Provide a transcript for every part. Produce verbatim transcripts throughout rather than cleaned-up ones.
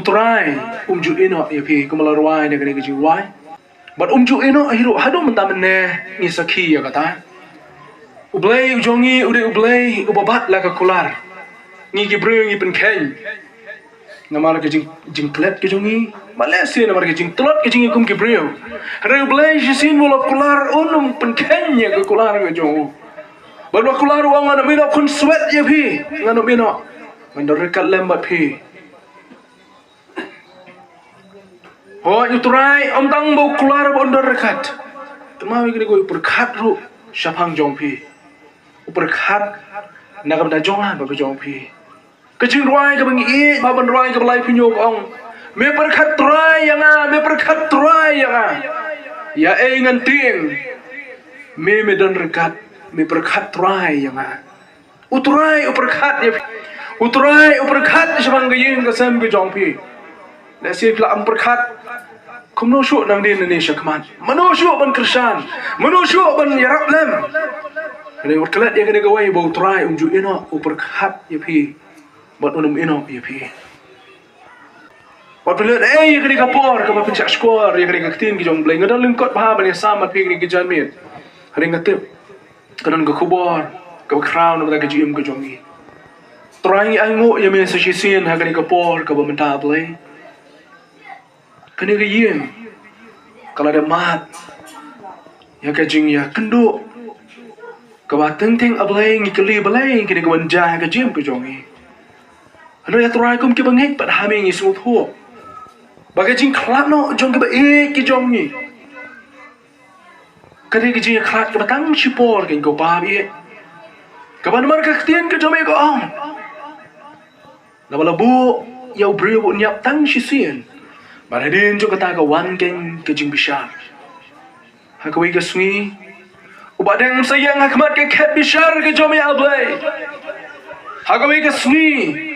Trai um ju ïehnoh ïa phi kumba la rwai na kane ka jingrwai. Bad um ju ïehnoh hi ruh haduh mynta mynne ngi sakhi ïa kata. U Blei u jong ngi u dei u Blei uba bat la ka kular. Ngi ki briew ngi pynkheiñ. Namar ka jing, jingklet ka jong ngi. Malaysia namar ka jingtlot ka jong ngi kum ki briew. Hynrei u Blei shisien u la kular un um pynkheiñ ïa ka kular ka jong u. Bad u la kular u ong ngan ym ïehnoh khunswet ïa phi. Ngan ym ïehnoh. Ngan don ryngkat lem bad phi. Hooid u Trai, ym tang ba u kular ba un don ryngkat. Te ma ïa kane kawei u pyrkhat ruh shaphang jong phi. U pyrkhat na ka bynta jong nga bad ka jong phi. Ka jingrwai kaba ngi ïeit, ba ban rwai kaba lai phi ñiuh ka ong. Me pyrkhat Trai ïa nga, me pyrkhat Trai ïa nga. Ïa ei ngan tieng. Me me don ryngkat, me pyrkhat Trai ïa nga. U Trai u pyrkhat ïa phi. U Trai u pyrkhat shaphang ka ïing ka sem ka jong phi. Lehse phi la ym pyrkhat. Kumno shuh nangdien nangne shakhmat. Mano shuh ban kyrshan. Mano shuh ban ïarap lem. Hynrei wat klet ïa kane kawei ba u Trai um ju ïehnoh u pyrkhat ïa phi. Bad un ym ïehnoh ïa phi. Wat pynlut ei ïa kane ka por kaba pynshah shkor ïa kane ka ktien ka jong u Blei nga don lyngkot bha ban ïasam bad phi kane ka janmiet. Hynrei nga tip ka don ka khubor kaba khraw na ka bynta ka jingim ka jong ngi. Trai ngi ainguh ïa me sa shisien ha kane ka por kaba mynta Blei. Kane ka ïing ka la dep mad ïa ka jingïakynduh kaba teng teng A Blei ngi kylli balei kane ka wan jia ha ka jingim ka jong ngi. Hynrei ïa Trai kum kiba ngeit pat ha me ngi sngewthuh ba ka jingkhlad noh jong kiba ïeit ki jong ngi. Ka dei ka jingïakhlad kaba tang shipor kein ko Pa ba ïeit. Kaba namar ka ktien ka jong me ka ong. Naba la buh ïa u briew ba un ïap tang shisien. Bad hadien jong kata ka wan kein ka jingbishar. Ha kawei ka sngi u Bah Deng un sa ïeng ha khmat ka khet bishar ka jong me A Blei. Ha kawei ka sngi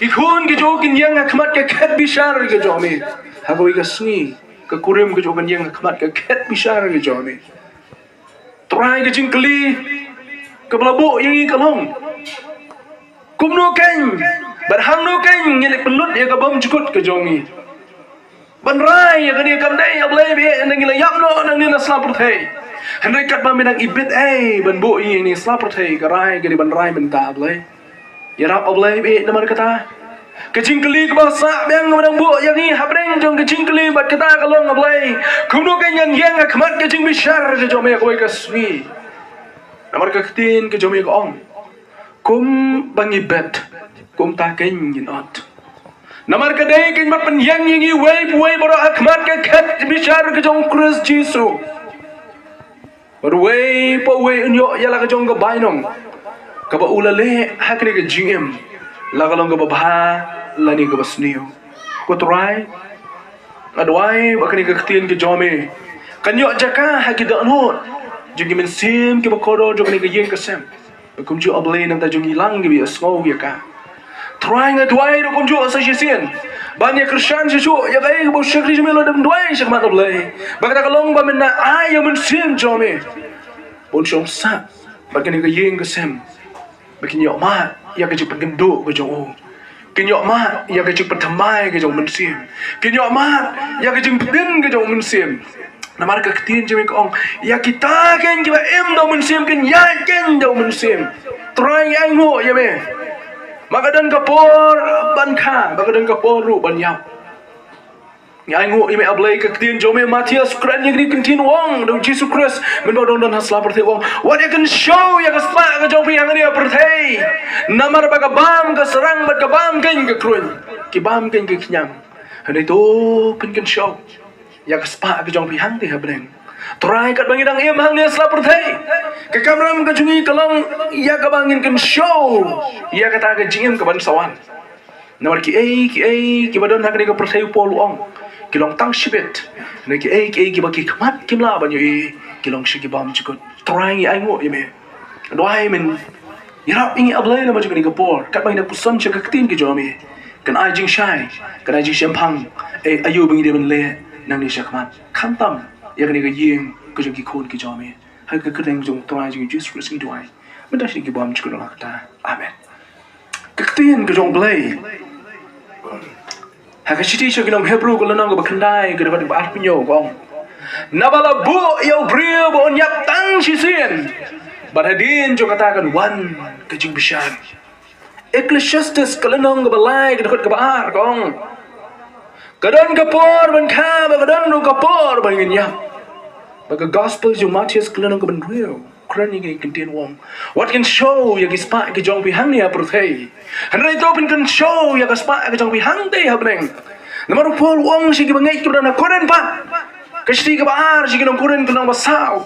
ki khun ki jong u kin ïeng ha khmat ka khet bishar ka jong me. Ha kawei ka sngi ka kurim ka jong u kan ïeng ha khmat ka khet bishar ka jong me. Trai ka jingkylli kaba la buh ïa ngi ka long. Kumno kein bad hangno kein ngi leh pynlut ïa ka bymjukut ka jong ngi. Ban rai ïa kane kam dei A Blei ba ïeit ngi la ïap noh nangne na sla pyrthei. Hynrei katba me dang ibit ei ban buh ïa ngi na sla pyrthei ka rai ka dei ban rai mynta A Blei. Ïarap A Blei ba ïeit namar kata. Ka jingkylli kaba sah biang kaba dang buh ïa ngi hapdeng jong ka jingkylli bad kata ka long A Blei. Kumno kein ngan ïeng ha khmat ka jingbishar ka jong me ha kawei ka sngi. Namar ka ktien ka jong me ka ong. Kumba ngi bet kumta kein ngin ot. Namar ka dei kein ban pynïeng ïa ngi uwei pa uwei baroh ha khmat ka khet bishar ka jong u Khrist Jisu. Bad uwei pa uwei un ïoh ïa la ka jong ka bainong kaba u la leh ha kane ka jingim, la ka long kaba bha lane kaba sniew. Ko Trai, nga duwai ba kane ka ktien ka jong me kan ïoh jaka ha ki dohnud jong ki mynsiem kiba kordor jong kane ka ïing ka sem. Kumjuh A Blei nangta jong ngi lang kiba ïohsngew ïa ka. Trai nga duwai ruh kumjuh sa shisien ban ïa kyrshan shisha ïa kaei kaba u shakri jong me u la dep duwai sha khmat A Blei. Ba kata ka long ba men ai ïa u mynsiem jong me ba un shong sah bad kane ka ïing ka sem. Ba kin ïoh mad ïa ka jingpynkynduh ka jong u. Kin ïoh mad ïa ka jingpynthymmai ka jong u mynsiem. Kin ïoh mad ïa ka jingpyndin ka jong u mynsiem. Namar ka ktien jong me ka ong, ïa kita kein kiba im da u mynsiem kin ïaid kein da u mynsiem. Trai ngi ainguh ïa me. Ba ka don ka por ban kha, ba ka don ka por ruh ban ïap. Ngi ainguh ïa me A Blei, ka ktien jong me Mathaios u kren ïa kane ka ktien u ong da u Jisu Khrist mynba u dang don ha sla pyrthei u ong, wat ïa kynshew ïa ka spah ka jong phi hangne ha pyrthei. Namar ba ka bam ka srang bad ka bam kein ka kruiñ, ki bam kein ka khñiang. Hynrei to pynkynshew ïa ka spah ka jong phi hangtei ha bneng. Trai katba ngi dang im hangne ha sla pyrthei, ka kamram ka jong ngi ka long ïa kaba ngin kynshew ïa kata ka jingim ka ban sa wan. Namar kiei kiei kiba don ha kane ka pyrthei u Paul u ong ki long tang shibit. Namar kiei kiei kiba ki khmat kim lah ban ïohi ki long sha ki bymjukut. Trai ngi ainguh ïa me. Duwai men ïarap ïa ngi A Blei namar jong kane ka por katba ngi dang puson sha ka ktien ka jong me. Kan ai jingshai, kan ai jingshemphang. Ei aïu ba ngi dei ban leh nangne shakhmat. Khamtam ïa kane ka ïing ka jong ki khun ki jong me. Ha ka kyrteng jong u Trai jong ngi Jisu Khrist ngi duwai. Mynta sha ki bymjukut na la kata. Amen. Ka ktien ka jong U Blei Ha ka shithi sha ki nong Hebru ka lynnong kaba khyndai ka dkhot kaba arphew hynñiew ka ong, naba la buh ïa u briew ba un ïap tang shisien, bad hadien jong kata kan wan ka jingbishar. Ecclesiastes ka lynnong kaba lai ka dkhot kaba ar ka ong, ka don ka por ban kha bad ka don ruh ka por ban ngin ïap. Bad ka gospel jong u Mathaios ka lynnong kaba hynriew, kren ïa kine ki kyntien, u ong, wat kynshew ïa ki spah ki jong phi hangne ha pyrthei, hynrei to phin kynshew ïa ka spah ka jong phi hangtei ha bneng. Namar u Paul u ong sha ki bangeit kiba don ha Korinth pat, ka shithi kaba ar sha ki nong Korinth ka lynnong ba saw,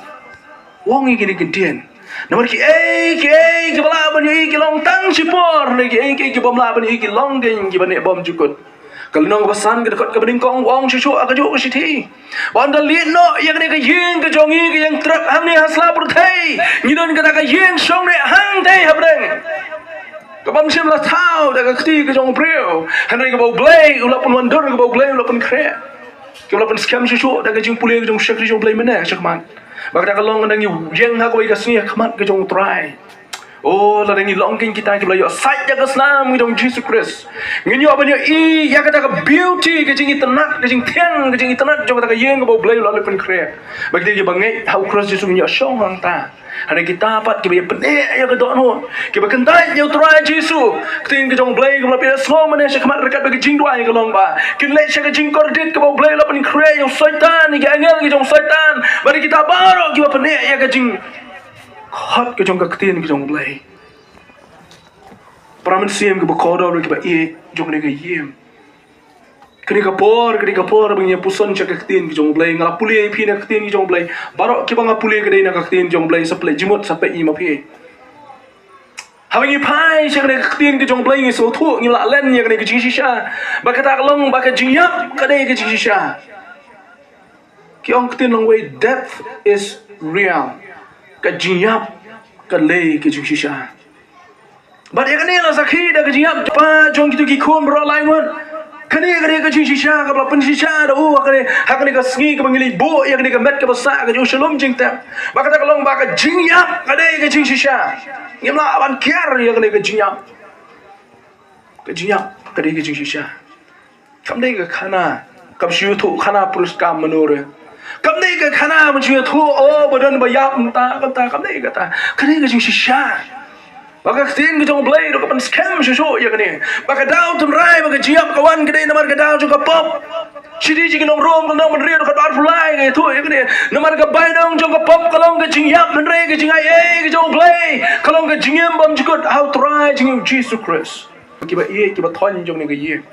u ong ïa kine ki kyntien, namar kiei kiei kiba lah ban ïohi ki long tang shipor, hynrei kiei kiei kibym lah ban ïohi ki long kein kiba neh bymjukut. Ka lynnong kaba san ka dkhot kaba nyngkong u ong shuh shuh ha kajuh ka shithi, ba ynda leit noh ïa kane ka ïing ka jong ngi, ka ïing trep hangne ha sla pyrthei, ngi don kata ka ïing shong neh hangtei ha bneng, kabym shym la thaw da ka kti ka jong u briew, hynrei kaba U Blei u la pynwandur, kaba U Blei u la pynkhreh, kaba la pynskhem shuh shuh da ka jingpule ka jong u shakri jong U Blei mynne shakhmat. Bad kata ka long ynda ngi ïeng ha kawei ka sngi ha khmat ka jong U Trai. O, lada ngi long kein kita kiba la ïoh sait ïa ka snam ka jong u Jisu Khrist, ngin ïoh ban ïohi ïa kata ka beauty, ka jingitynnat, ka jingthiang, ka jingitynnat jong kata ka ïing kaba U Blei u la leit pynkhreh. Bad kita kiba ngeit ha u Khrist Jisu ngin ïoh shong hangta. Hynrei kita pat kiba ïa pyneh ïa ka dohnud, kiba kyntait ïa u Trai Jisu, ka ktien ka jong U Blei kaba la pynïasngew mynne shakhmat ryngkat bad ka jingduwai ka long ba kin leit sha ka jingkordit kaba U Blei u la pynkhreh ïa u Soitan, ïa ki angel ki jong u Soitan, bad ïa kita baroh kiba pyneh ïa ka jingkhot ka jong ka ktien ka jong U Blei. Para mynsiem kiba kordor, kiba ïeit jong kane ka ïing, kane ka por, kane ka por ba ngin ïa puson sha ka ktien ka jong U Blei, nga la pule ïa phi na ka ktien ka jong U Blei. Baroh kiba nga pule ka dei na ka ktien ka jong U Blei, sa plie jingmut, sa peit ïa ma phi. Haba ngi phai sha kane ka ktien ka jong U Blei ngi sngewthuh, ngim lah len ïa kane ka jingshisha. Ba kata ka long ba ka jingïap ka dei ka jingshisha. Ki ong ktien longwei, death is real. Ka jingïap ka dei ka jingshisha. Bad ïa kane la sakhi da ka jingïap jong kito ki khun baroh lai ngut. Kane ka dei ka jingshisha kaba la pynshisha da u ha kane, ha kane ka sngi kaba ngi leit buh ïa kane ka met kaba sah ka jong u shalom jingtep. Ba kata ka long ba ka jingïap ka dei ka jingshisha. Ngim lah ban kiar ïa kane ka jingïap. Ka jingïap ka dei ka jingshisha. Kam dei ka khana kaba shu ïathuh khana puriskam mano re. Kam dei ka khana ban shu ïathuh, o, ba don ba ïap mynta, mynta, kam dei kata. Ka dei ka jingshisha. Ba ka ktien ka jong U Blei ruh ka pynskhem shuh shuh ïa kane. Ba ka daw tynrai ba ka jingïap ka wan ka dei namar ka daw jong ka pop. Shithi sha ki nong Rom ka lynnong ba hynriew dkhot arphew lai ka ïathuh ïa kane. Namar ka bainong jong ka pop ka long ka jingïap, hynrei ka jingaiei ka jong U Blei ka long ka jingim bymjukut ha U Trai jong ngi U Jisu Khrist. Kiba ïeit, kiba thoiñ jong kane ka ïing,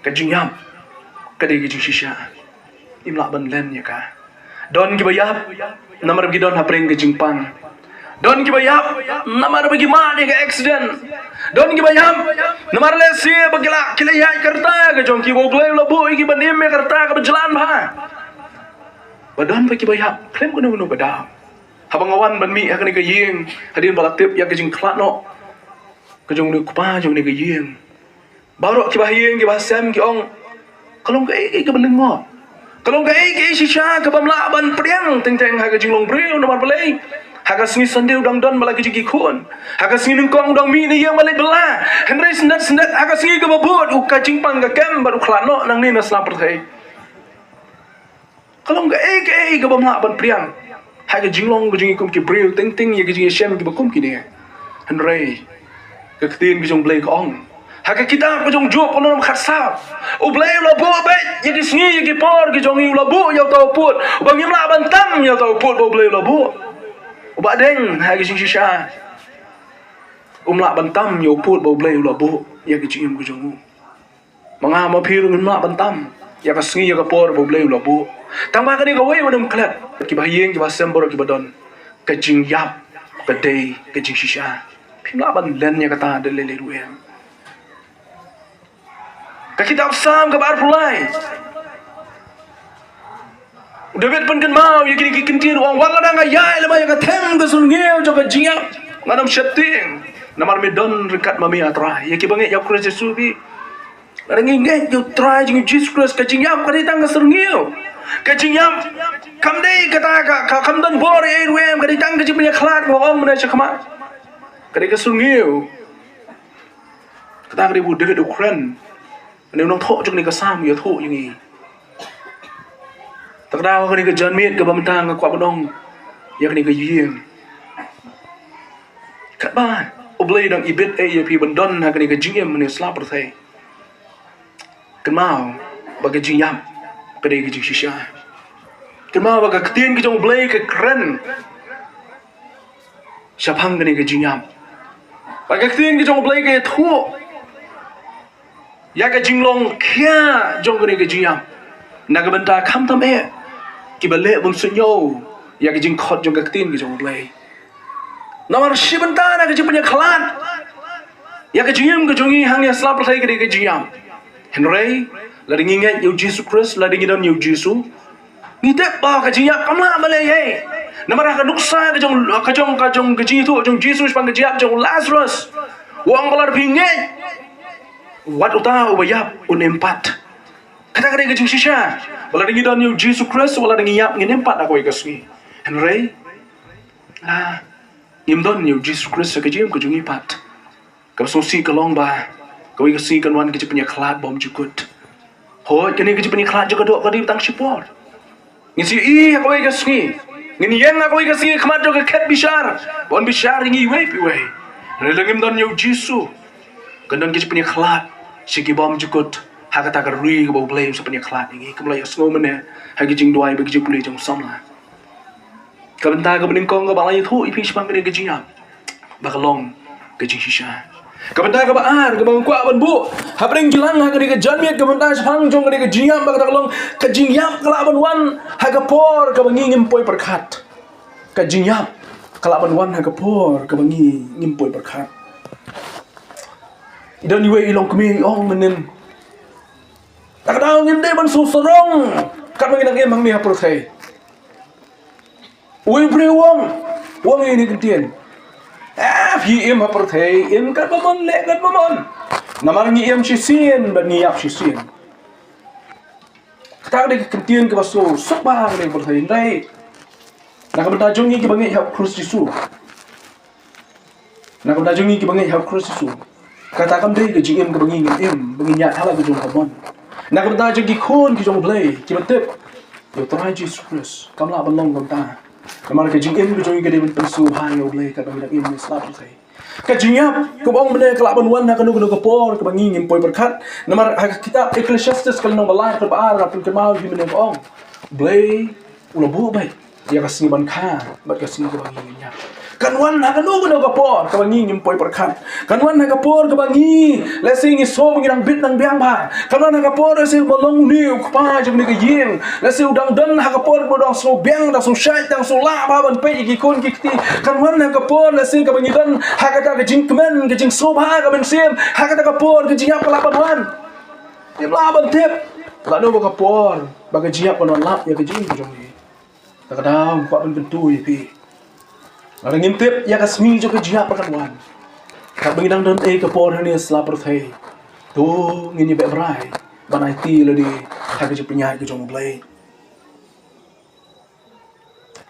ka jingïap ka dei ka jingshisha. Ngim lah ban len ïa ka. Don kiba ïap namar ba ki don hapdeng ka jingpang. Don kiba ïap namar ba ki mad ïa ka accident. Don kiba ïap namar lehse ba ki la, ki la ïaid ka rta ka jong ki ba U Blei u la buh ïa ki ban im ïa ka rta kaba jlan bha. Ba don ba kiba ïap khlem kano kano ka daw. Haba nga wan ban mih ha kane ka ïing hadien ba la tip ïa ka jingkhlad noh ka jong une u kpa jong kane ka ïing, baroh kiba ha ïing kiba ha sem ki ong, ka long kaei kaei kaba lyngngoh. Ka long kaei kaei shisha kabym lah ban pdiang teng teng ha ka jinglong briew, namar balei? Ha ka sngi Sunday u dang don bad la ki jong ki khun. Ha ka sngi nyngkong u dang mih na ïing ban leit bylla. Hynrei syndet syndet ha ka sngi kaba bud u, ka jingpang ka kem bad u khlad noh nangne na sla pyrthei. Ka long kaei kaei kabym lah ban pdiang ha ka jinglong ka jong ngi kum ki briew, teng teng ïa ka jingïashem kiba kum kine. Hynrei ka ktien ka jong U Blei ka ong ha ka kitab ka jong u Job ka lynnong khatsaw, U Blei u la buh beit ïa ki sngi ïa ki por ki jong ngi, u la buh ïa uta u pud uba ngim lah ban tam ïa uta u pud ba U Blei u la buh. Uba deng ha ka jingshisha, um lah ban tam ïa u pud ba U Blei u la buh ïa ka jingim ka jong u. Ma nga ma phi ruh ngim lah ban tam ïa ka sngi ïa ka por ba U Blei u la buh. Tang ba kane kawei ba nym klet, kiba ha ïing kiba ha sem baroh kiba don, ka jingïap ka dei ka jingshisha. Phim lah ban len ïa kata da lei lei ruh em. Ka kitab Salm kaba arphew lai, u David pynkynmaw ïa kine ki kyntien, u ong, wat lada nga ïaid lem bad ïa ka them ka surngiew jong ka jingïap, ngan ym sheptieng, namar me don ryngkat ma me, A Trai. Ïa kiba ngeit ïa U Khrist Jisu, phi, lada ngi ngeit ïa U Trai jong ngi U Jisu Khrist, ka jingïap ka dei tang ka surngiew. Ka jingïap kam dei kata ka, ka kam don bor ei ruh em, ka dei tang ka jingpynïakhlad ba ong mynne shakhmat. Ka dei ka surngiew. Kata ka dei ba u David u kren. Kane u nongthoh jong kane ka Salm u ïathuh ïa ngi. Te ka daw kane ka janmiet kaba mynta nga kwah ban ong ïa kane ka ïing. Katba U Blei u dang ibit ei ïa phi ban don ha kane ka jingim ha kane ka sla pyrthei, kynmaw ba ka jingïap ka dei ka jingshisha. Kynmaw ba ka ktien ka jong U Blei ka kren shaphang kane ka jingïap. Ba ka ktien ka jong U Blei ka ïathuh ïa ka jinglong khia jong kane ka jingïap na ka bynta khamtam eh kiba leh ban sngew ïa ka jingkhot jong ka ktien ka jong U Blei. Namar shi bynta na ka jingpynïakhlad ïa ka jingim ka jong ngi hangne ha sla pyrthei ka dei ka jingïap. Hynrei lada ngi ngeit ïa U Jisu Khrist, lada ngi don ïa U Jisu, ngi tip ba ka jingïap kam lah ban leh ei. Namar ha ka nuksa ka jong ka jong ka jong ka jingïathuh jong U Jisu shaphang ka jingïap jong u Lazarus, u ong ba lada phi ngeit, wat uta uba ïap un im pat. Kata ka dei ka jingshisha ba lada ngi don ïa U Jisu Khrist, wat lada ngi ïap ngin im pat ha kawei ka sngi. Hynrei la ngim don ïa U Jisu Khrist ha ka jingim ka jong ngi pat, kaba sngewsih ka long ba kawei ka sngi kan wan ka jingpynïakhlad bymjukut. Hooid, kane ka jingpynïakhlad jong ka doh ka dei tang shipor. Ngin sa ïohi ha kawei ka sngi, ngin ïeng ha kawei ka sngi ha khmat jong ka khet bishar, ban bishar ïa ngi iwei pa iwei. Hynrei lada ngim don ïa U Jisu, kan don ka jingpynïakhlad sha ki bymjukut ha kata ka ri kaba U Blei un sa pynïakhlad ïa ngi, kumba la ïasngew mynne ha ka jingduwai bad ka jingpule jong u samla. Ka bynta kaba nyngkong kaba la ïathuh ïa phi shaphang kane ka jingïap, ba ka long ka jingshisha. Ka bynta kaba ar kaba nga kwah ban buh hapdeng jingïalang ha kane ka janmiet, ka bynta shaphang jong kane ka jingïap, ba kata ka long ka jingïap ka lah ban wan ha ka por kaba ngi ngim poi pyrkhat. Ka jingïap ka lah ban wan ha ka por kaba ngi ngim poi pyrkhat. I don iwei i longkmie i ong mynnin, kata ka daw ngim dei ban sngewsarong katba ngi dang im hangne ha pyrthei. Uwei u briew u ong, u ong ïa kane ka ktien, ah, phi im ha pyrthei, im katba mon, leh katba mon. Namar ngi im shisien bad ngi ïap shisien. Kata ka dei ka ktien kaba sngewsuk bha ha kane ka pyrthei, hynrei na ka bynta jong ngi kiba ngeit ha U Khrist Jisu, na ka bynta jong ngi kiba ngeit ha U Khrist Jisu, kata kam dei ka jingim kaba ngi ngin im ba ngin ïaid ha la ka jong ka mon. Na ka bynta jong ki khun ki jong U Blei kiba tip ïa U Trai Jisu Khrist, kam lah ban long kumta. Namar ka jingim ka jong ngi ka dei ban pynsngewbha ïa U Blei katba ngi dang im ha kane ka sla pyrthei. Ka jingïap, kumba ong mynne, ka lah ban wan ha kano kano ka por kaba ngi ngim poi pyrkhat. Namar ha ka kitab Ecclesiastes ka lynnong ba lai, ka dkhot ba ar, nga pynkynmaw ïa phi mynne, ka ong, U Blei u la buh beit ïa ka sngi ban kha bad ka sngi kaba ngi ngin ïap. Kan wan ha kano kano ka por kaba ngi ngim poi pyrkhat. Kan wan ha ka por kaba ngi, lehse ngi sngew ba ngi dang bit dang biang bha. Kan wan ha ka por lehse ba long une u kpa jong kane ka ïing, lehse u dang don ha ka por ba u dang sngew biang, dang sngew shait, dang sngew lah bha ban peit ïa ki khun ki kti. Kan wan ha ka por lehse kaba ngi don ha kata ka jingkmen, ka jingsngewbha, ka mynsiem, ha kata ka por ka jingïap ka lah ban wan. Ngim lah ban tip lano ba ka por ba ka jingïap kan wan lap ïa ka jingim ka jong ngi. Te ka daw nga kwah ban kyntu ïa phi, lada ngim tip ïa ka sngi jong ka jingïap ba kan wan, katba ngi dang don ei ka por hangne ha sla pyrthei, to ngin ïa beh brai ban aiti lade ha ka jingpynïaid ka jong U Blei.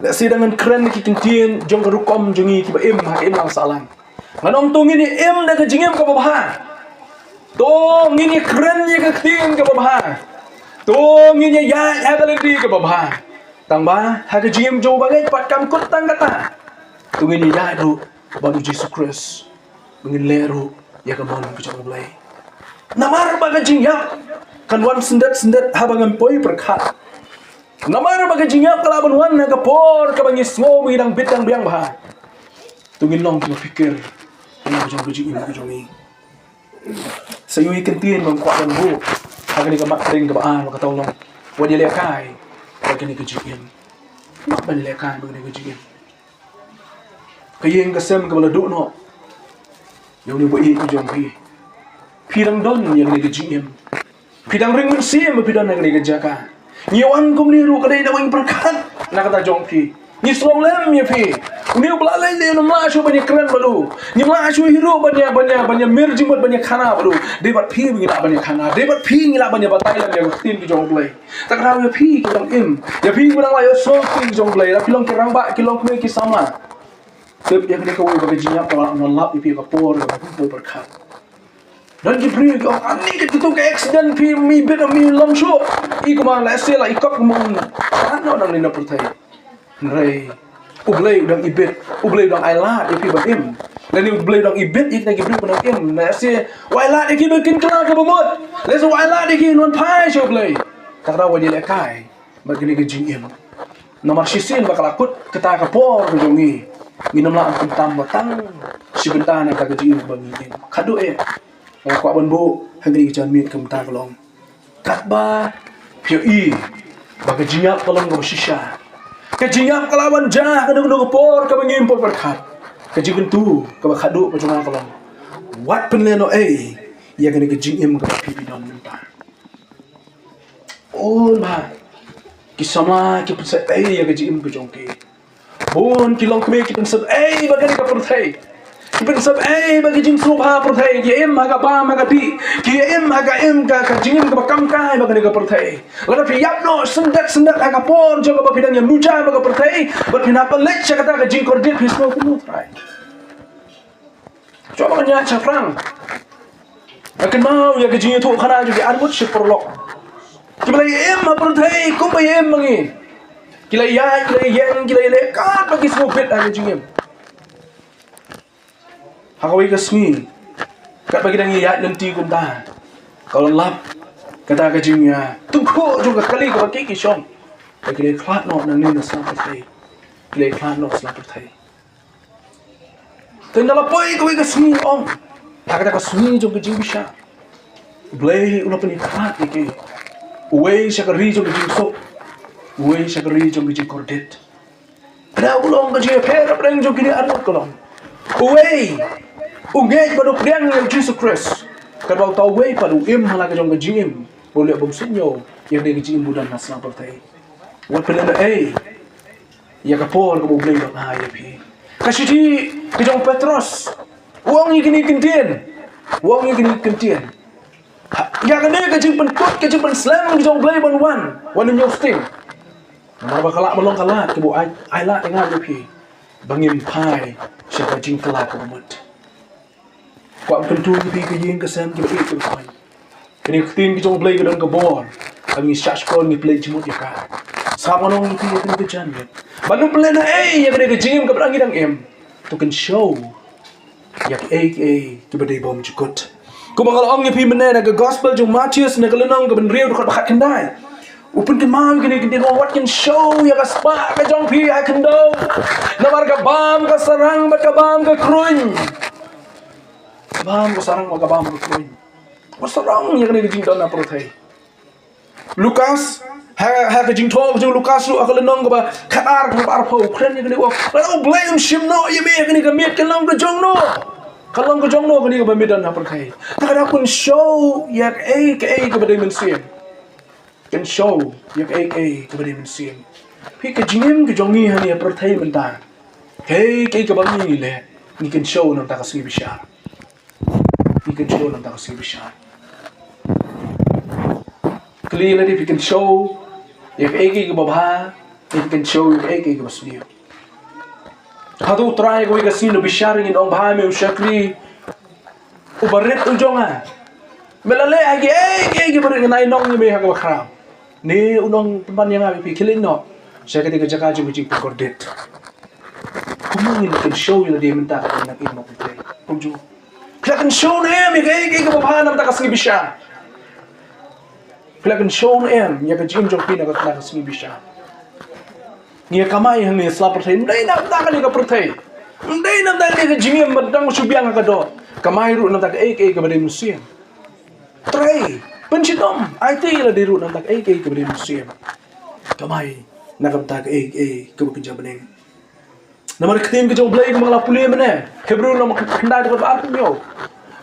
Lehse dang ngan kren ïa ki kyntien jong ka rukom jong ngi kiba im ha ka imlang sahlang. Ngan ong to ngin ïa im da ka jingim kaba bha. To ngin ïa kren ïa ka ktien kaba bha. To ngin ïa ïaid ha ka lynti kaba bha. Tangba ha ka jingim jong uba ngeit pat kam kut tang kata. To ngin ïa ïaid ruh bad U Jisu Khrist, ba ngin leh ruh ïa ka mon ka jong U Blei. Namar ba ka jingïap kan wan syndet syndet haba ngim poi pyrkhat. Namar ba ka jingïap ka lah ban wan ha ka por kaba ngi sngew ba ngi dang bit dang biang bha. To ngin long kiba pyrkhat ïa ka jong ka jingim ka jong ngi. Sa ïohi kyntien ba nga kwah ban buh ha kane ka mat pdeng kaba ar, kata ka long, wat ïalehkai bad kane ka jingim. Wat ban ïalehkai bad kane ka jingim. Ka ïing ka sem kaba la duh noh ïa une u baieit ka jong phi. Phi dang don ïa kane ka jingim. Phi dang ring mynsiem ba phi don ha kane ka jaka. Ngi wan kumne ruh ka dei na weng pyrkhat na kata jong phi. Ngi sngewlem ïa phi. Une u ba la leit lei un ym lah shuh ban ïakren bad u. Ngim lah shuh hi ruh ban ïa, ban ïa, ban ïa mir jingmut, ban ïakhana bad u. Dei bad phi ba ngi lah ban ïakhana. Dei bad phi ngi lah ban ïa batai lem ïa ka ktien ka jong U Blei. Te ka daw ïa phi kiba dang im, ïa phi kiba dang la ïohsngew ktien ka jong U Blei, lada phi long ki rangbah, ki longkmie, ki samla, tip ïa kane kawei, ba ka jingïap ka lah ban lap ïa phi ha ka por kaba phim poi pyrkhat. Don ki briew ki ong, ani ka tu ka accident phi mi bit mi long shuh. I kumba la se la i kop kumba. Ano dang ni na pyrthei. Hynrei U Blei u dang ibit, U Blei u dang ailad ïa phi ban im. Lane U Blei u dang ibit ïa ki briew ba dang im. Lehse u ailad ïa ki ba kin kylla kaba mut. Lehse u ailad ïa ki ban phai sha U Blei. Kata ka daw wat ïa lehkai bad kane ka jingim. Namar shisien ba ka la kut kata ka por ka jong ngi, ngin ym lah ban kyntam ba tang shi bynta na kata ka jingim ba ngi im. Khatduh eh nga kwah ban buh ha kane ka janmiet kumta ka long. Katba phi ïohi ba ka jingïap ka long kaba shisha. Ka jingïap ka la ban jia ha kano kano ka por kaba ngim pat pyrkhat. Ka jingkyntu kaba khatduh ka jong nga ka long, wat pynlehnohei ïa kane ka jingim kaba phi don mynta. Oh ma, ki samla ki pynsep ei ïa ka jingim ka jong ki. Bun ki longkmie ki pynsep ei ba kane ka pyrthei. Ki pynsep ei ba ka jingsngewbha pyrthei. Ki im ha ka bam ha ka dih. Ki im ha ka im ka, ka jingim kaba kam kai ba kane ka pyrthei. Lada phi ïap noh syndet syndet ha ka por jong kaba phi dang ïa muja ba ka pyrthei, bad phi nang pynleit sha kata ka jingkordit, phi sngew kumno, Trai? Shuwa ba ngan ïaid shaphrang, nga kynmaw ïa ka jingïathuhkhana jong ki arngut shi paralok kiba la im ha pyrthei kumba ïa im ma ngi. Ki la ïaid, ki la ïeng, ki la ïaleh katba ki sngewbit ha ka jingim. Ha kawei ka sngi, katba ki dang ïaid lynti kumta, ka la lap kata ka jingïatyngkhuh jong ka kali kaba ki, ki shong. Ba ki la ïakhlad noh nangne na sla pyrthei. Ki la ïakhlad noh sla pyrthei. Te ynda la poi kawei ka sngi, ong, ha kata ka sngi jong ka jingbishar, U Blei u la pynïakhlad ïa ki. Uwei sha ka ri jong ka jingsuk, uwei sha ka ri jong ka jingkordit. Kata ka long ka jingïapher hapdeng jong kine arngut ka long, uwei u ngeit bad u pdiang ïa U Jisu Khrist. Katba uta uwei pat u im ha la ka jong ka jingim ba u leh bymsuidñiew ïa kane ka jingim ba u don ha sla pyrthei. Wat pynlehnohei ïa ka por kaba U Blei u la ai ïa phi. Ka shithi ka jong u Petros, u ong ïa kine ki ktien. U ong ïa kine ki ktien. Ha, ïa kane ka jingpynkut, ka jingpynslem ka jong U Blei ban wan, wan ym ñiew sting. Namar ba ka lah ban long ka lad kaba u ai, ailad ïa nga ïa phi, ba ngin phai sha ka jingkylla kaba mut. Kwah ban kyntu ïa phi ka ïing ka sem, kiba ïeit kiba khuid. Kane ka ktien ka jong U Blei ka don ka bor. Ba ngin shah shkor, ngin pynleit jingmut ïa ka. Sngap, ngan ong ïa phi ha kane ka janmiet, ban ym pynlehnohei ïa kane ka jingim kaba ngi dang im. To kynshew ïa kiei kiei kiba dei bymjukut. Kumba nga la ong ïa phi mynne na ka gospel jong u Mathaios, na ka lynnong kaba hynriew, dkhot ba khatkhyndai, u pynkynmaw ïa kine ki ktien, wat kynshew ïa ka spah ka jong phi ha khyndew. Namar ka bam ka sarang bad ka bam ka kruiñ. Ka bam ka sarang bad ka bam ka kruiñ. Wat sarong ïa kane ka jingdon ha pyrthei. Lukas, ha, ha ka jingthoh ka jong u Lukas ruh, ha ka lynnong kaba khatar, kaba arphew, u kren ïa kane, u ong, lada U Blei un shim noh ïa me ha kane ka miet, kan long ka jong no? Kan long ka jong no kane kaba me don ha pyrthei? Te ka dei kynshew ïa kaei kaei kaba dei mynsiem. Kynshew ïa kaei kaei kaba dei mynsiem. Phi, ka jingim ka jong ngi hangne ha pyrthei mynta, kaei kaei kaba ngi leh, ngi kynshew na ka bynta ka sngi bishar. Phi, kynshew na ka bynta ka sngi bishar. Kylli lade, phi kynshew ïa kaei kaei kaba bha, phi kynshew ïa kaei kaei kaba sniew? Hato U Trai kawei ka sngi un bishar ïa ngi, un ong, bha me u shakri uba rit u jong nga, me la leh ha kiei kiei kiba rit, ngan ai nong ïa me ha kaba khraw? Ne un ong, pynban ïa nga, phi, khie leit noh sha katei ka jaka jong ka jingpynkordit. Kumno ngin kynshew ïa lade mynta, ka dang im ha pyrthei? Kumjuh. Phi la kynshew ne em ïa kaei kaei kaba bha na ka bynta ka sngi bishar? Phi la kynshew ne em ïa ka jingim jong phi na ka bynta ka sngi bishar? Ngi ïa kamai hangne ha sla pyrthei, ym dei na ka bynta kane ka pyrthei. Ym dei na ka bynta kane ka jingim ba dang shu biang ha ka doh. Kamai ruh na ka bynta kaei kaei kaba dei mynsiem. Trei, pynshitom, aiti ïa lade ruh na ka bynta kaei kaei kaba dei mynsiem. Kamai na ka bynta kaei kaei kaba kynja bneng. Namar ka ktien ka jong U Blei kumba nga la pule mynne, Hebru lynnong khatkhyndai, dkhot ba arphew hynñiew,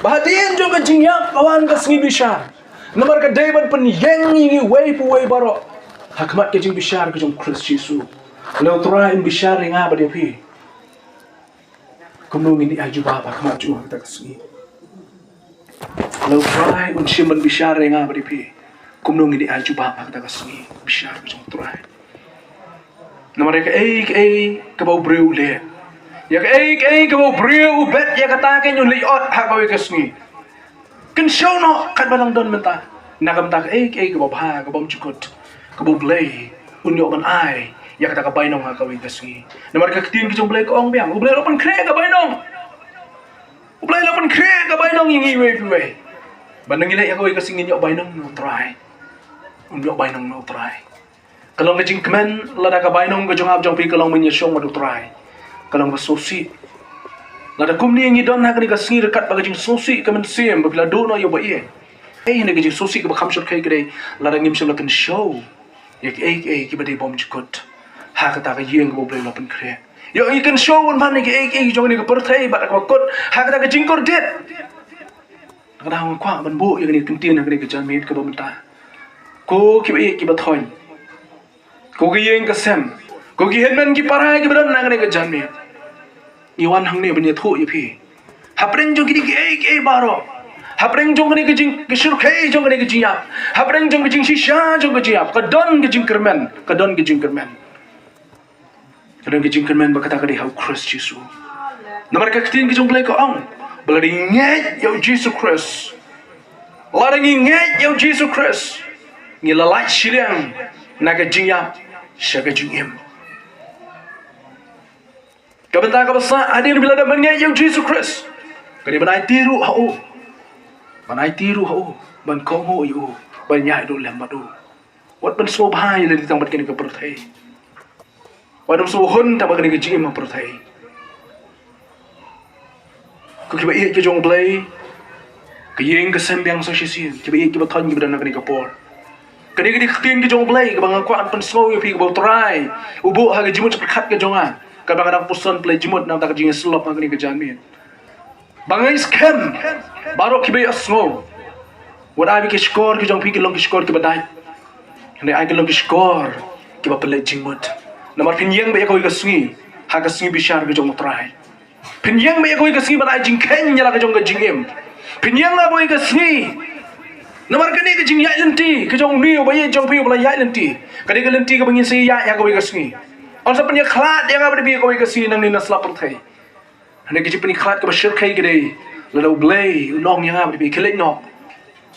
ba hadien jong ka jingïap ka wan ka sngi bishar. Namar ka dei ban pynïeng ïa ngi uwei pa uwei baroh ha khmat ka jingbishar ka jong U Khrist Jisu. Lada U Trai un bishar ïa nga bad ïa phi, kumno ngin ïa jubab ha khmat jong u ha kata ka sngi? Lada U Trai un shim ban bishar ïa nga bad ïa phi, kumno ngin ïa jubab ha kata ka sngi bishar ka jong U Trai? Namar ïa kaei kaei kaba u briew u leh, ïa kaei kaei kaba u briew u bet, ïa kata keiñ un leit ot ha kawei ka sngi. Kynshew noh katba dang don mynta. Na ka bynta kaei kaei kaba bha, kaba bymjukut, kaba U Blei un ïoh ban ai ïa kata ka bainong ha kawei ka sngi. Namar ka ktien ka jong U Blei ka ong biang, U Blei u la pynkhreh ka bainong. U Blei u la pynkhreh ka bainong ïa ngi iwei pa iwei. Ba ngi leh ïa kawei ka sngi ngin ïoh bainong na U Trai. Un ïoh bainong na U Trai. Ka long ka jingkmen lada ka bainong ka jong nga bad jong phi ka long ban ïashong bad U Trai. Ka long ka sngewsih. Lada kumne ngi don ha kane ka sngi ryngkat bad ka jingsngewsih ka mynsiem ba phi la duh noh ïa u ba ïeit. Ei, hynrei ka jingsngewsih kaba kham shyrkhei ka dei lada ngim shym la kynshew ïa kiei kiei kiba dei bymjukut ha kata ka ïing kaba U Blei u la pynkhreh. Ïoh ngi kynshew ban ban ïa kiei kiei ki jong kane ka pyrthei bad kaba kut ha kata ka jingkordit. Nga kwah ban buh ïa kane ka ktien ha kane ka janmiet kaba mynta. Ko kiba ïeit kiba thoiñ, ko ki ïing ki sem, ko ki hynmen ki para kiba don ha kane ka janmiet, ngi wan hangne ban ïathuh ïa phi. Hapdeng jong kine kiei kiei baroh, hapdeng jong kane ka jing, ka shyrkhei jong kane ka jingïap, hapdeng jong ka jingshisha jong ka jingïap, ka don ka jingkyrmen, ka don ka jingkyrmen. Ka don ka jingkyrmen ba kata ka dei ha U Khrist Jisu. Namar ka ktien ka jong U Blei ka ong ba lada ngi ngeit ïa U Jisu Khrist, lada ngi ngeit ïa U Jisu Khrist, ngi la lait shiliang na ka jingïap sha ka jingim. Ka bynta kaba sah hadien ba la dep ban ngeit ïa U Jisu Khrist ka dei ban aiti ruh ha u, ban aiti ruh ha u, ban kohnguh ïa u, ban ïaid duh lem bad u. Wat ban sngewbha ïa lade tang bad kane ka pyrthei. Wat ban sngewhun tang bad kane ka jingim ha pyrthei. Ko kiba ïeit ki jong U Blei, ka ïing ka sem biang sa shisien, kiba ïeit kiba thoiñ kiba don ha kane ka por. Kane ka dei ka ktien ka jong U Blei kaba nga kwah ban pynsngew ïa phi, kaba U Trai u buh ha ka jingmut jingpyrkhat ka jong nga, kaba nga dang pyrshang pynleit jingmut na ka bynta ka jingïasyllok ha kane ka janmiet. Ba ngi skhem baroh kiba ïohsngew. Wat ai ba ki shkor ki jong phi ki long ki shkor kiba dait, hynrei ai ki long ki shkor kiba pynleit jingmut. Namar phin ïeng beit ïa kawei ka sngi ha ka sngi bishar ka jong U Trai. Phin ïeng beit ïa kawei ka sngi ban ai jingkheiñ ïa la ka jong ka jingim. Phin ïeng ïa kawei ka sngi. Namar kane ka jingïaid lynti ka jong une uba ïeit jong phi uba la ïaid lynti, ka dei ka lynti kaba ngin sa ïaid ha kawei ka sngi. Yn sa pynïakhlad ïa nga bad phi ha kawei ka sngi nangne na sla pyrthei. Hynrei ka jingpynkhlad kaba shyrkhei ka dei lada U Blei u ong ïa nga bad phi, khie leit noh,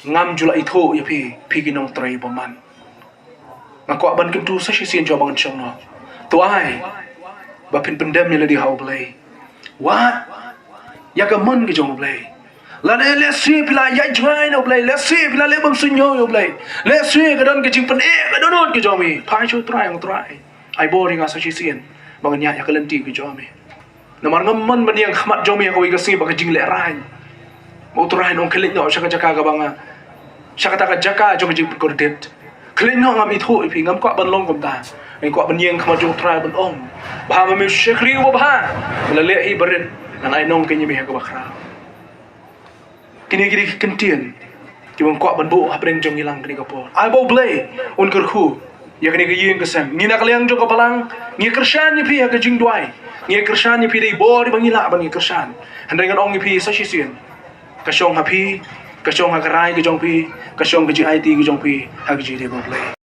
ngam ju la ithuh ïa phi, phi ki nongtrei bymman. Nga kwah ban kyntu sa shisien jong ba ngan shong noh. To ai ba phin pyndem ïa lade ha U Blei. Wat ïa ka mon ka jong U Blei. Lada lehse phi la ïaid jngai na U Blei, lehse phi la leh bymsuidñiew ïa U Blei, lehse ka don ka jingpyneh ka dohnud ka jong me, phai sha U Trai, ong Trai, ai bor ïa nga sa shisien ba ngan ïaid ïa ka lynti ka jong me. Namar ngam mon ban ïeng khmat jong me ha kawei ka sngi ba ka jinglehrain, ba U Trai un ong khie leit noh sha ka jaka kaba nga, sha kata ka jaka jong ka jingpynkordit. Khie leit noh, ngam ithuh ïa phi. Ngam kwah ban long kumta. Nga kwah ban ïeng khmat jong U Trai ban ong, Bha ma me, shakri uba bha, me la leh hi barit, ngan ai nongkñia me ha kaba khraw. Kine ki dei ki kyntien kiba nga kwah ban buh hapdeng jong ngi lang kane ka por. Ai ba U Blei un kyrkhu ïa kane ka ïing ka sem. Ngi na ka liang jong ka balang ngi kyrshan ïa phi ha ka jingduwai. Ngi kyrshan ïa phi, dei bor ba ngi lah ban ngi kyrshan. Hynrei ngan ong ïa phi sa shisien, ka shong ha phi, ka shong ha ka rai ka jong phi, ka shong ka jingaiti ka jong phi ha ka jingïadei bad U Blei.